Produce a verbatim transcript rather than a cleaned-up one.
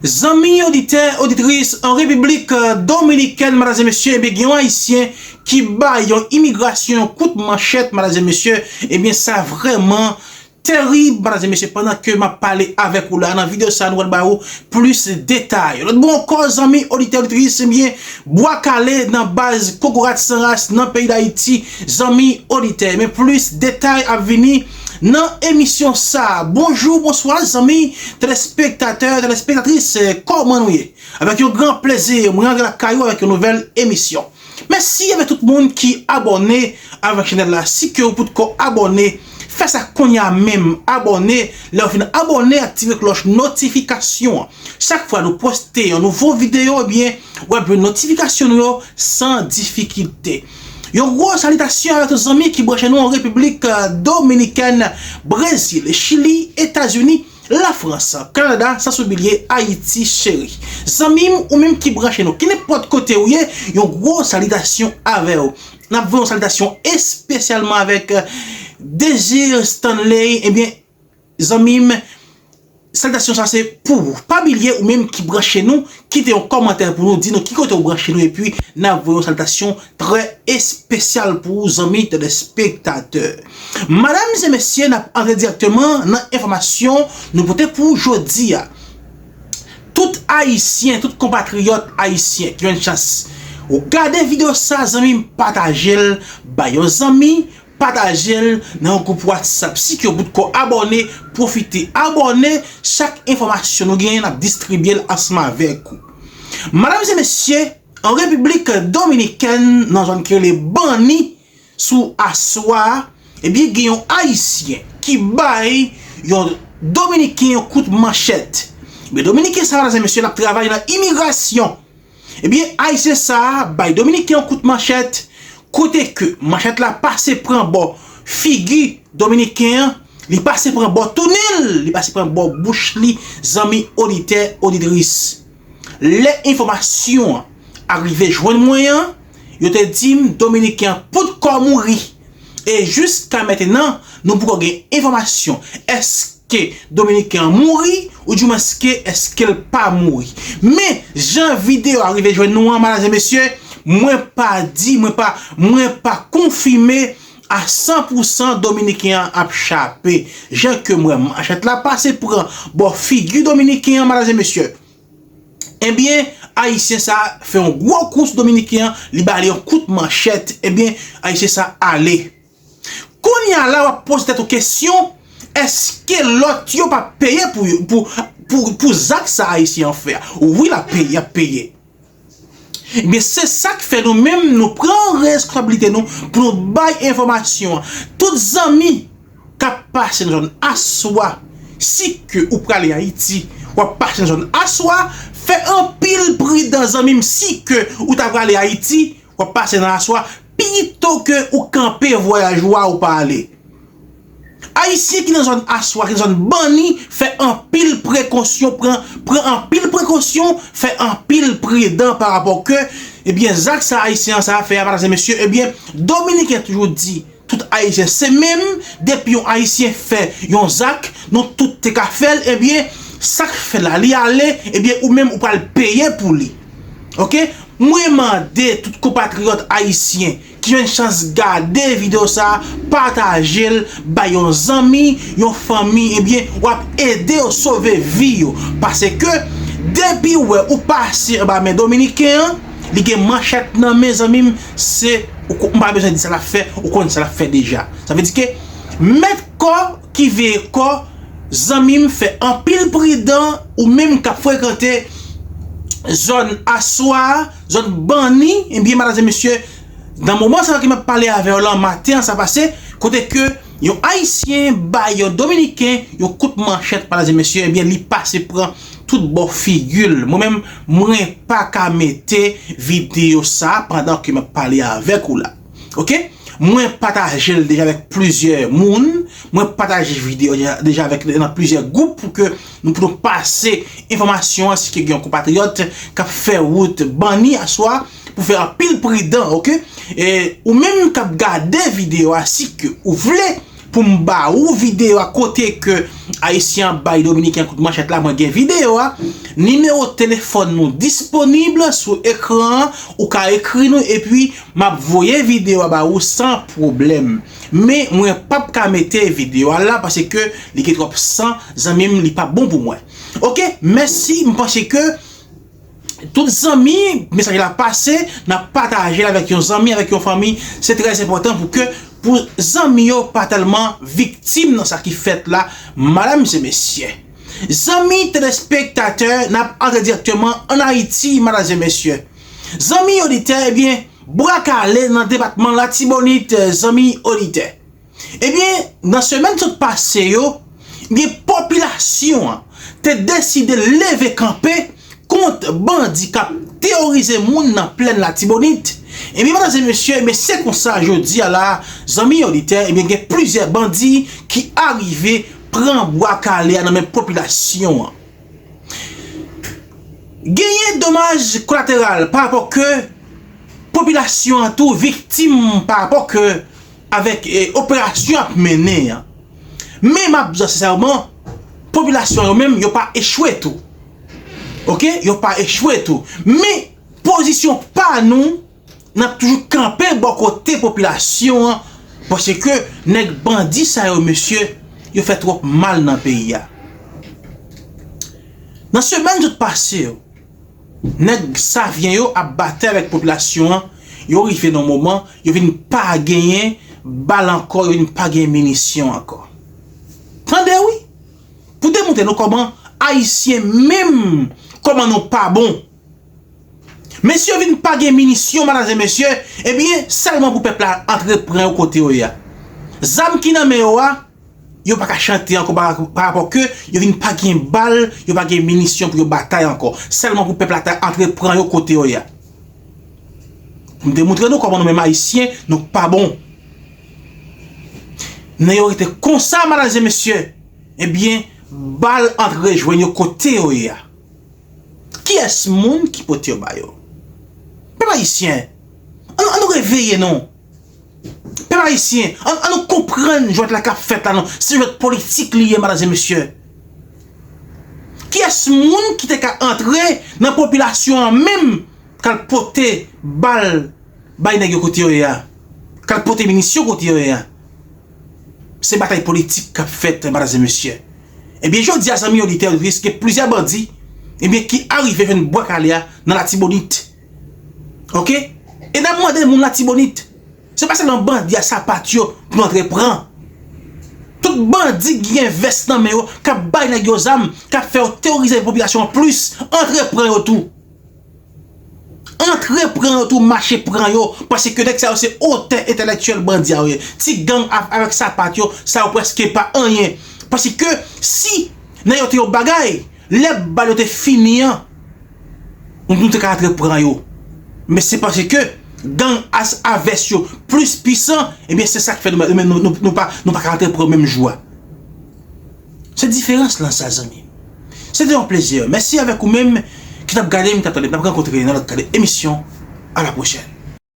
Zanmi oditè, oditris, an Repiblik Dominikèn, madamzè mesye, ebyen, gen yon Ayisyen ki bay yon imigrasyon yon kout manchèt, madamzè mesye, ebyen, sa vrèman terib, madamzè mesye, pandan ke m ap pale avèk ou la, nan videyo sa, nou pral ba ou plis detay. Lòt bò ankò, zanmi oditè, oditris, ebyen, bwa kale nan baz kokorat san ras nan peyi Dayiti, zanmi oditè. Men plis detay ap vini nan emisyon sa. Bonjou, bonswa, zanmi telespektatè, telespektatris, kòman nou ye? Avèk yon gran plezi, mwen rantre lakay ou avèk yon nouvèl emisyon. Mèsi avèk tout moun ki abòne avèk chanèl la. Si ke ou potko abòne, fè sa kounye a menm. Abòne, lè w fin abòne, aktive klòch notifikasyon an. Chak fwa nou poste yon nouvo videyo, ebyen, w ap jwenn notifikasyon nou yo san difikilte. Yon gwo salitasyon avèk tout zanmi ki branche nou an Repiblik, eh, Dominikèn, Brezil, Chili, Etazini, Lafrans, Kanada, san oubliye Ayiti cheri. Zanmi m, ou menm ki branche nou, ki nenpòt kote ou ye, yon gwo salitasyon avè w. N ap voye yon salitasyon espesyalman avèk, eh, Désir Stanley, ebyen, zanmi m, salitasyon sa se pou ou. Pa bliye ou menm ki branche nou, kite yon kòmantè pou nou, di nou ki kote ou branche nou, epi n ap voye yon salitasyon trè espesyal pou ou, zanmi telespektatè. Madamzè mesye, n ap antre dirèkteman nan enfòmasyon nou pote pou jodi a. Tout Ayisyen, tout konpatriyòt ayisyen ki jwenn chans ou gade videyo sa, zanmi m, pataje l bay yon zanmi, pataje l nan yon gwoup WhatsApp. Si ke w potko abòne, pwofite abòne. Chak enfòmasyon nou genyen, n ap distribye l ansanm avèk ou. Madamzè mesye, an Repiblik Dominikèn, nan zòn ki rele Banni, sou aswè a, ebyen, gen yon Ayisyen ki bay yon Dominiken yon kout manchèt. Men Dominiken sa, madamzè mesye, l ap travay nan imigrasyon. Ebyen, Ayisyen sa a bay Dominiken yon kout manchèt, kote ke manchèt la pase pran bò figi Dominiken an, li pase pran bò tounen l, li pase pran bò bouch li, zanmi oditè, oditris. Lè enfòmasyon an rive jwenn mwen an, yo te di m Dominiken an potko mouri. E jiska mentenan, nou poko gen enfòmasyon. Èske Dominiken an mouri, oudimwens ke èske l pa mouri? Men, jan videyo a rive jwenn nou an, madamzè mesye, mwen pa di, mwen pa, mwen pa konfime a san pou san Dominiken an ap chape. Jan ke m wè manchèt la pase pran bò figi Dominiken an, madamzè mesye. Ebyen, Ayisyen sa a fè yon gwo kou sou Dominiken an, li ba li yon kout manchèt, ebyen, Ayisyen sa a ale. Kounye a la, w ap poze tèt ou kesyon, èske lòt yo p ap peye pou, pou, pou, pou zak sa Ayisyen an fè a? Wi, l ap peye, y ap peye. Ebyen, se sa k fè nou menm, nou pran reskonsablite nou pou nou bay enfòmasyon an. Tout zanmi k ap pase nan zòn aswè, si ke ou prale Ayiti, w ap pase nan zòn aswè, fè anpil pridan, zanmi m, si ke ou ta prale Ayiti, w ap pase nan aswè, pito ke ou kanpe vwayaj ou a, ou pa ale. Ayisyen ki nan zòn aswè, ki nan zòn Banni, fè anpil prekosyon, pran, pran anpil prekosyon, fè anpil pridan pa rapò ke, ebyen, zak sa Ayisyen an sa fè a, madamzè mesye, ebyen, Dominiken toujou di, tout Ayisyen se menm, depi yon Ayisyen fè yon zak, nou tout te ka fè l, ebyen, sa k fè la, li ale, ebyen, ou menm ou pral peye pou li. Oke? Mwen mande tout konpatriyòt ayisyen ki jwenn chans gade videyo sa a, pataje l bay yon zanmi, yon fanmi, ebyen, w ap ede yo sove vi yo. Paske, depi w wè ou pase anba men Dominiken an, li gen manchèt nan men, zanmi m, se, ou ko-, m pa bezwen di sa l ap fè, ou konn sa l ap fè deja. Sa vle di ke, mèt kò ki veye kò, zanmi m, fè anpil pridan, ou menm k ap frekante zòn aswè a, zòn Banni, ebyen, madamzè mesye, nan moman sa ke m ap pale avè w lan, maten an sa pase, kote ke yon Ayisyen bay yon Dominiken yon kout manchèt, madamzè mesye, ebyen, li pase pran tout bò figi l. Mwen menm, mwen pa ka mete videyo sa pandan ke m ap pale avèk ou la. Oke? Mwen pataje l deja avèk plizyè moun. Mwen pataje videyo deja, deja avèk, nan plizyè gwoup pou ke nou, pou nou pase enfòmasyon an, si ke gen yon konpatriyòt k ap fè wout Banni aswè pou fè anpil pridan, oke? E ou menm k ap gade videyo a, si ke ou vle pou m ba ou videyo a kote ke Ayisyen an bay Dominiken an kout manchèt la, mwen gen videyo a. Nimewo telefòn nou disponib sou ekran an, ou ka ekri nou epi m ap voye videyo a ba ou san pwoblèm. Men mwen p ap ka mete videyo a la paske li gen twòp san, zanmi m, li p ap bon pou mwen. Oke, mèsi, m panse ke tout zanmi, mesaj la pase, n ap pataje l avèk yon zanmi, avèk yon fanmi. Se trè enpòtan pou ke, pou zanmi yo pa tèlman viktim nan sa ki fèt la, madam e mesye. Zanmi telespektatè, n ap antre dirèkteman ann Ayiti, madam e mesye. Zanmi oditè, ebyen, bwa kale nan depatman Latibonit, zanmi oditè. Ebyen, nan semèn sot pase yo, ebyen, popilasyon an te deside leve kanpe kont bandi k ap teworize moun nan plèn Latibonit. Ebyen, medam e mesye, ebyen, se konsa jodi a la, zanmi oditè, ebyen, gen plizyè bandi ki arive pran bwa kale a nan men popilasyon an. Genyen domaj kolateral pa rapò ke popilasyon an tou viktim pa rapò ke avèk, e, operasyon ap mennen an. Men m ap di w sensèman, popilasyon yo menm, yo pa echwe tou. Oke? Yo pa echwe tou. Men pozisyon pa nou, n ap toujou kanpe bò kote popilasyon an, paske nèg bandi sa yo, mesye, yo fè twòp mal nan peyi a. Nan semèn sot pase yo, nèg Savyen yo ap batay avèk popilasyon an, yo rive nan moman, yo vin pa genyen bal ankò, yo vin pa genyen minisyon ankò. Tande wi! Pou demontre nou kòman Ayisyen menm, kòman nou pa bon. Mesye vin pa gen minisyon, madam e mesye, ebyen, sèlman pou pèp la antre pran yo kote yo ye a. Zam ki nan men yo a, yo pa ka chante ankò pa, pa rapò ke yo vin pa gen bal, yo pa gen minisyon pou yo batay ankò. Sèlman pou pèp la ta antre pran yo kote yo ye a. Pou m demontre nou kòman nou menm Ayisyen, nou pa bon. Nan yo rete konsa, madam e mesye, ebyen, bal antre jwenn yo kote yo ye a. Kiyès moun ki pote yo ba yo? Pèp ayisyen, ann, ann nou reveye non. Pèp ayisyen, ann, ann nou konprann jwèt la k ap fèt la non. Se jwèt politik li ye, madam e mesye. Kiyès moun ki te ka antre nan popilasyon an menm k al pote bal bay nèg yo kote yo ye a? K al pote minisyon kote yo ye a? Se batay politik k ap fèt, medam e mesye. Ebyen, jodi a, zanmi oditè, oditris, gen plizyè bandi, ebyen, ki arive jwenn bwa kale a nan Latibonit. Oke? E n ap mande moun Latibonit, se pa sèlman bandi a sapat yo pou nou antre pran. Tout bandi ki gen vès nan men yo, k ap bay nèg yo zam, k ap fè yo teworize popilasyon an plis, antre pran yo tou. Antre pran yo tou, mache pran yo, paske nèg sa yo se otè entèlektyèl bandi a yo ye. Ti gang a, avèk sapat yo, sa yo prèske pa anyen. Paske si nèg yo te yon bagay, lè bal yo te fini an, nou, nou te ka antre pran yo. Men se paske gang a, a vès yo plis pwisan, ebyen se sa k fè nou, nou, nou, nou, nou pa, nou pa ka antre pran yo menm jou a. Se diferans lan sa, zanmi m. Se te yon plezi. Mèsi avèk ou menm ki t ap gade m, ki t ap tande m. N ap rankontre nan lòt kade emisyon. A la pwochèn.